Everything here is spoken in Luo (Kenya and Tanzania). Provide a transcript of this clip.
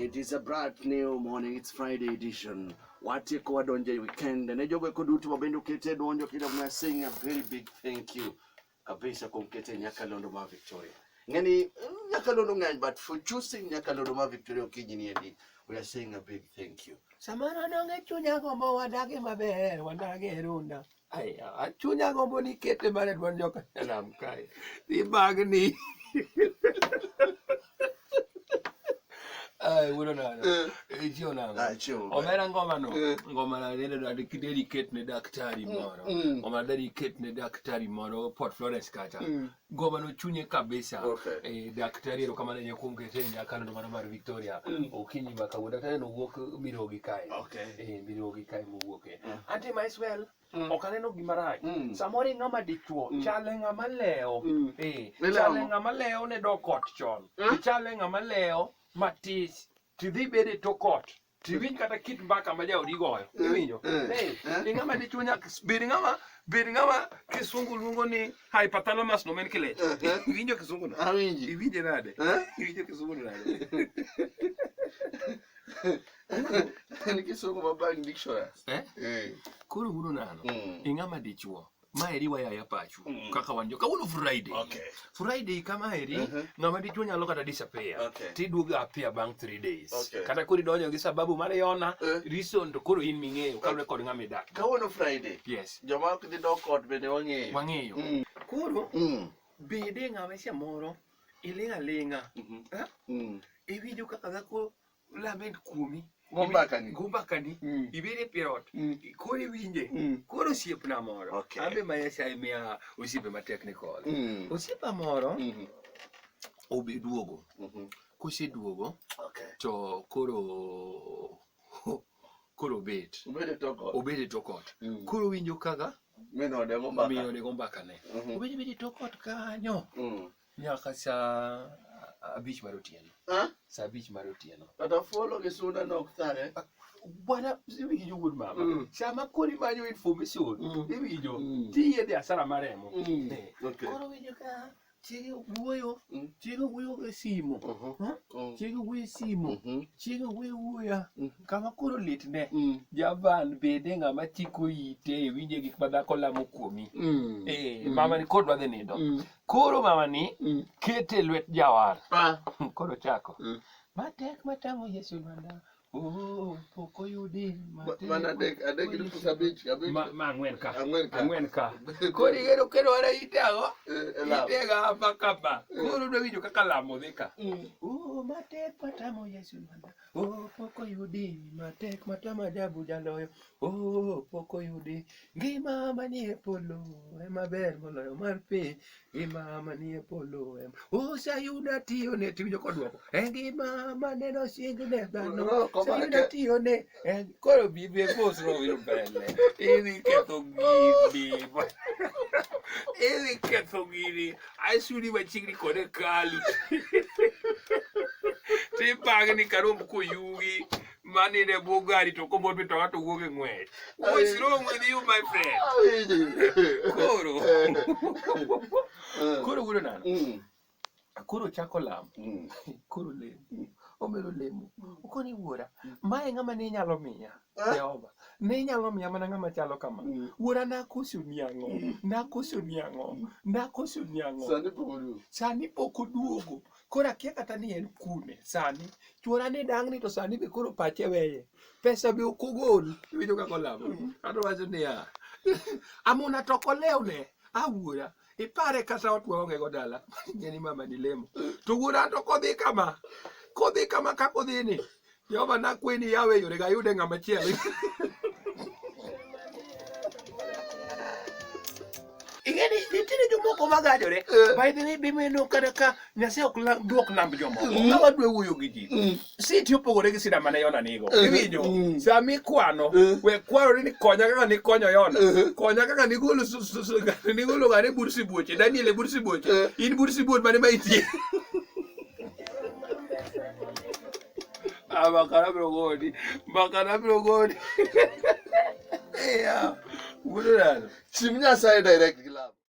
It is a bright new morning. It's Friday edition. Watieko wadonjo e weekend. Ne jogo eko duto ma bende okete donjo kendo we are saying a very big thank you kabisa kuom kete nyakalondo ma Victoria. Ng'eni nyakalondo ng'eny but for choosing nyakalondo ma Victoria okinyi ni endi we are saying a big thank you. Samoro donge chunya gombo wadage maber, wadage e runda. Aya, chunya gombo ni kete mana e dwond joka nyanam kae. Dhi bagni. Ai, wuono nano. Ichiewo nang'o? Ah, achiewo maber. Omera ngoma no. Ngoma na nene dwa deri ket ne daktari moro. Ngoma deri ket ne daktari moro Port Florence kacha. Ngoma no chunye kabisa. Okay. Eh, daktari erokamano ahinya kuom kete e nyakalondo mano mar Victoria. Okinyi ma kawuono. Daktari no wuok Mirogi kae. Okay. Eh, Mirogi kae mowuoke. Ante Maxwell, ok aneno gima rach. Samoro ing'ama dichuo, chale ng'ama lewo. Eh, Ilewo chale ang'o? ng'ama lewo ne dok ot chon. Ichale ng'ama lewo matis. Tidhi bed e tok ot. Tiwinj kata kit mbaka ma jaodi goyo. Iwinjo? Eh, ing'ama dichuo nyaka bed ng'ama bed ng'ama kisungu luongo ni hypothalamus nomenclature. Iwinjo kisungu no? Awinji. Iwinje nade? Eh? Iwinjo kisungu no nade? En kisungu ma bang dictionary. Eh? Eh. Koro wuono nano. Ing'ama dichuo. Maeri wayaya pachu. Kaka wan jo kawuono Friday. Okay. Friday kama eri ng'ama dichuo nyalo kata disappear. Okay. Tiduogo appear bang' 3 days. Okay. Kata koro idonjo gi sababu mar Yona, Eh. reason to koro in ming'eyo kaluwore kod ng'ama idak. Kawuono Friday. Yes. Joma ok dhi dok ot bende wang'eyo. Wang'eyo. Koro bede ng'ama samoro iling' aling'a. Eh? Iwinjo kaka dhako lament kuomi. Go mbakani. Go mbakani. Ibede pier ot. Koro iwinje. Koro osiepna moro. Okay. An be ma Nyasaye miya osiepe ma technical. Osiepa moro obe duogo. Koseduogo Okay. to koro koro obet. Obed e tok ot. Obet e tok ot. Koro owinjo kaka Min ode go mbaka. miyo ode go mbakane. Obet abeda e tok ot kanyo nyaka saa abich mar otieno. Ah? Saa abich mar otieno. Kata fuolo gi suna nok thare. Bwana iwinjo wuod mama. Sama koro imanyo information, iwinjo, tiyie dhi asara mar remo. Eh. Okay. Koro winjo ka chiege wuoyo, chiege wuoyo e simo. Huh? Chiege wuoyo e simo. Chiege wuoyo wuoya. Kama koro litne. Javan bede ng'ama chiko ite iwinje gik ma dhako lamo kuomi. Eh, mama ni koro dwa dhi nindo. Koro mama ni kete e lwet jawar. Ah. Koro chako. Matek matamo Yesu Lwanda. Oh, pok oyudi matek. Mana adek, adek gi nus abich, abich. Ma ang'wen ka. Ang'wen ka. Ang'wen ka. Koro igero kero ara ite ang'o? Eh, e lamo. Ite ga apa kama. Koro udwa winjo kaka lamo dhi ka. Oh, matek matamo Yesu Lwanda. Oh, pok oyudi matek matamo ajabu jaloyo. Oh, pok oyudi ngima manie polo ema ber moloyo mar piny. Ngima manie polo ema. Oh, Sayun atiyone tiwinjo kodwoko. E ngima maneno singne dhano. No, koma Sayun ke- atiyone. E koro bi bi mos ro wiro mbele. Idhi ketho gini. Idhi ketho gini. Asudi machiegni kod hekalu. Tipagni karomb koyugi manine bwo gari to komor mitoka to wuok e ng'wech. What's wrong with you my friend? Awinji. Koro. Koro wuono nano. Koro chako lamo. Koro lemo. Omedo lemo. Okoni wuora, mae ng'ama ne inyalo miya. Jehova. Ne inyalo miya mana ng'ama chalo kama. Wuora nakosoni ang'o? Nakosoni ang'o? Nakosoni ang'o? Sani pok oduogo. Sani pok oduogo. Koro akia kata ni en kune sani. Chuora ne dang'ni to sani be koro pache weye. Pesa be ok ogol. Iwinjo kaka olamo. Ato wacho niya, amuna to ok olewne. A wuora, ipare kata ot waonge go dala. Ing'e ni mama ni lemo. To wuora to kodhi kama, kodhi kama kaka odhi ni, Jehova nakwe ni yawe yore ga ayude ng'ama chielo. Ing'e ni nitiere jomoko magajore. By the way, bimeno kata ka Nyasaye ok duok lamb jomoko. Ka wadwa wuoyo gi ji. Siti opogore gi sida mane Yona nigo. Iwinjo? Sama ikwano, we kwano ni konya kaka nikonyo Yona. Konya kaka nigolo nigolo ng'ane e bur sibuoche. Daniel e bur sibuoche. In bur sibuor mane ma intie? Ah, makara biro goni. Makara biro goni. Yeah. Wuod Nano. Chim Nyasaye direct.